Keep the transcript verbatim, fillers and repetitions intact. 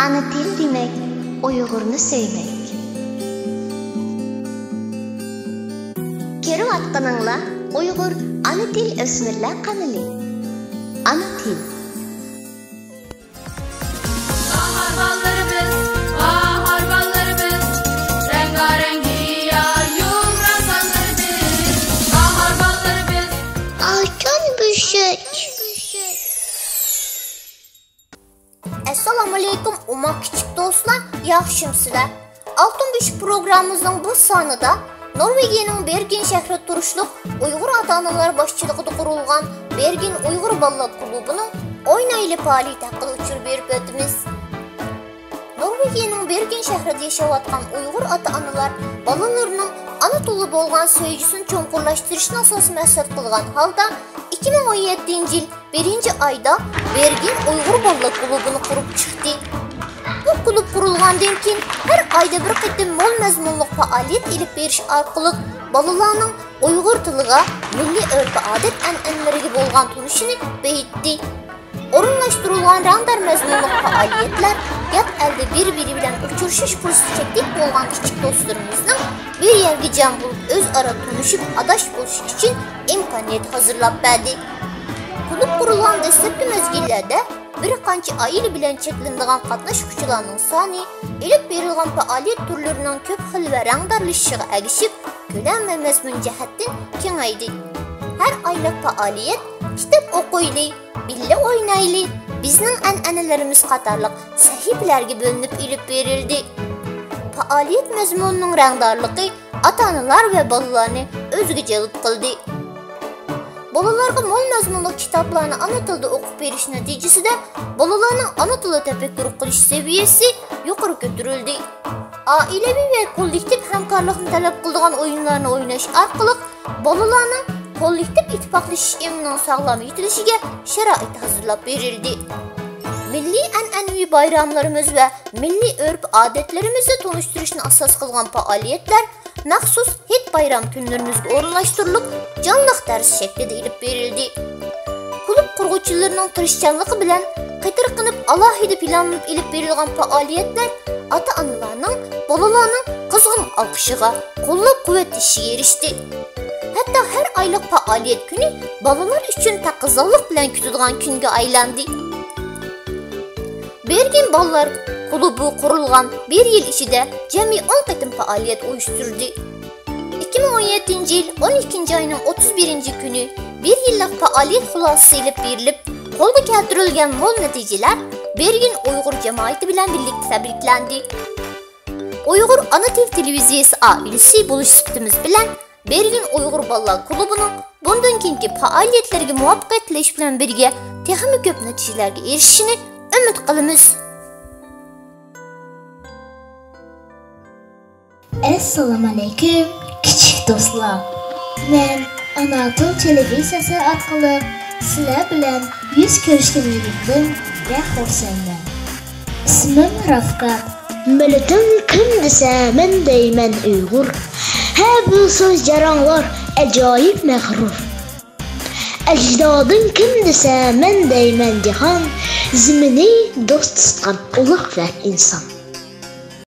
ئانا تىل دېمەك، ئۇيغۇرنى سۆيمەك. كۆرۈۋاتقىنىڭلار ئۇيغۇر ئانا تىل ئۆسمۈرلەر قانىلى. ئانا تىل. باھار بالىلىرىمىز، باھار بالىلىرىمىز، رەڭگارەڭ گىياھ يۇمران سانلىرىمىز، باھار بالىلىرىمىز. ئالتۇن بۆشۈك. ئەسسالامۇئەلەيكۇم، ئوماق كىچىك دوستلار، ياخشىمۇسىلەر؟ ئالتۇن بۆشۈك پروگراممىمىزنىڭ بۇ سانىدا نورۋېگىيەنىڭ بېرگېن شەھىرىدە تۇرۇشلۇق ئۇيغۇر ئاتا-ئانىلار باشچىلىقىدا قۇرۇلغان بېرگېن ئۇيغۇر بالىلار كۇلۇبىنىڭ ئوينايلى پائالىيىتى ھەققىدە ئۇچۇر بېرىپ ئۆتىمىز. نورۋېگىيەنىڭ بېرگېن شەھىرىدە ياشاۋاتقان ئۇيغۇر ئاتا-ئانىلار بالىلىرىنىڭ ئانا تىلى بولغان سۆيگۈسىنى چوڭقۇرلاشتۇرۇشنى ئاساسىي مەقسەت قىلغان ھالدا، ئىككى مىڭ ئون يەتتىنچى يىل بىرىنچى ئايدا بېرگېن ئۇيغۇر بالىلار كۇلۇبىنى قۇرۇپ چىقتى. بۇ كۇلۇب قۇرۇلغاندىن كېيىن، ھەر ئايدا بىر قېتىم مول مەزمۇنلۇق پائالىيەت ئېلىپ بېرىش ئارقىلىق بالىلارنىڭ ئۇيغۇر تىلىغا، مىللىي ئۆرپ-ئادەت ئەنئەنىلىرىگە بولغان تونۇشىنى بېيىتتى. ئورۇنلاشتۇرۇلغان رەڭدار مەزمۇنلۇق پائالىيەتلەر يات ئەلدە بىر-بىرى بىلەن ئۇچرىشىش پۇرسىتى چەكلىك بولغان كىچىك دوستلىرىمىزنىڭ بىر يەرگە جەم بولۇپ، ئۆزئارا تونۇشۇپ، ئاداش بولۇشى ئۈچۈن ئىمكانىيەت ھازىرلاپ بەردى. كۇلۇب قۇرۇلغان دەسلەپكى مەزگىللەردە بىر قانچە ئائىلە بىلەن چەكلىنىدىغان قاتناشقۇچىلارنىڭ سانى، ئېلىپ بېرىلغان پائالىيەت تۈرلىرىنىڭ كۆپ خىل ۋە رەڭدارلىشىشىغا ئەگىشىپ، كۆلەم ۋە مەزمۇن جەھەتتىن كېڭەيدى. ھەر ئايلىق پائالىيەت كىتاب ئوقۇيلى، بىللە ئوينايلى، بىزنىڭ ئەنئەنىلىرىمىز قاتارلىق سەھىپىلەرگە بۆلۈنۈپ ئېلىپ بېرىلدى. پائالىيەت مەزمۇنىنىڭ رەڭدارلىقى ئاتا-ئانىلار ۋە بالىلارنى ئۆزىگە جەلپ قىلدى. بالىلارغا مول مەزمۇنلۇق كىتابلارنى ئانا تىلدا ئوقۇپ بېرىش نەتىجىسىدە، بالىلارنىڭ ئانا تىلدا تەپەككۇر قىلىش سەۋىيەسى يۇقىرى كۆتۈرۈلدى. ئائىلىۋى ۋە كوللېكتىپ ھەمكارلىقنى تەلەپ قىلىدىغان ئويۇنلارنى ئويناش ئارقىلىق بالىلارنىڭ كوللېكتىپ ئىتتىپاقلىشىش ئېڭىنىڭ ساغلام يېتىلىشىگە شارائىت ھازىرلاپ بېرىلدى. مىللىي ئەنئەنىۋى بايراملىرىمىز ۋە مىللىي ئۆرپ-ئادەتلىرىمىزنى تونۇشتۇرۇشنى ئاساس قىلغان پائالىيەتلەر مەخسۇس ھېيت-بايرام كۈنلىرىمىزگە ئورۇنلاشتۇرۇلۇپ، جانلىق دەرس شەكلىدە ئېلىپ بېرىلدى. كۇلۇب قۇرغۇچىلىرىنىڭ تىرىشچانلىقى بىلەن قېتىرقىنىپ، ئالاھىدە پىلانلىنىپ ئېلىپ بېرىلغان پائالىيەتلەر ئاتا-ئانىلارنىڭ، بالىلارنىڭ قىزغىن ئالقىشىغا، قوللاپ-قۇۋۋەتلىشىگە ئېرىشتى. ھەتتا ھەر ئايلىق پائالىيەت كۈنى بالىلار ئۈچۈن تەقەززالىق بىلەن كۈتىدىغان كۈنگە ئايلاندى. بېرگېن بالىلار كۇلۇبى قۇرۇلغان بىر يىل ئىچىدە جەمئىي ئون قېتىم پائالىيەت ئۇيۇشتۇردى. ئىككى مىڭ ئون يەتتىنچى يىل ئون ئىككىنچى ئاينىڭ ئوتتۇز بىرىنچى كۈنى بىر يىللىق پائالىيەت خۇلاسىسى ئېلىپ بېرىلىپ، قولغا كەلتۈرۈلگەن مول نەتىجىلەر بېرگېن ئۇيغۇر جامائىتى بىلەن بىرلىكتە تەبرىكلەندى. ئۇيغۇر ئانا تىل تېلېۋىزىيەسى ئائىلىسى بولۇش سۈپىتىمىز بىلەن، بېرگېن ئۇيغۇر بالىلار كۇلۇبىنىڭ بۇندىن كېيىنكى پائالىيەتلىرىگە مۇۋەپپەقىيەت تىلەش بىلەن بىرگە، تېخىمۇ كۆپ نەتىجىلەرگە ئېرىشىشىنى ئۈمىد قىلىمىز. ئەسسالامۇئەلەيكۇم، كىچىك دوستلار. مەن ئانا تىل تېلېۋىزىيەسى ئارقىلىق سىلەر بىلەن يۈز كۆرۈشكەنلىكىمدىن بەك خۇرسەنمەن. ئىسمىم رافقەت. مىللىتىڭ كىم دېسە، مەن دەيمەن ئۇيغۇر. ھە، بۇ سۆز جاراڭلار ئاجايىپ مەغرۇر. ئەجدادىڭ كىم دېسە، مەن دەيمەن جاھان. زېمىنى دوست تۇتقان ئۇلۇغ ۋە ئىنسان.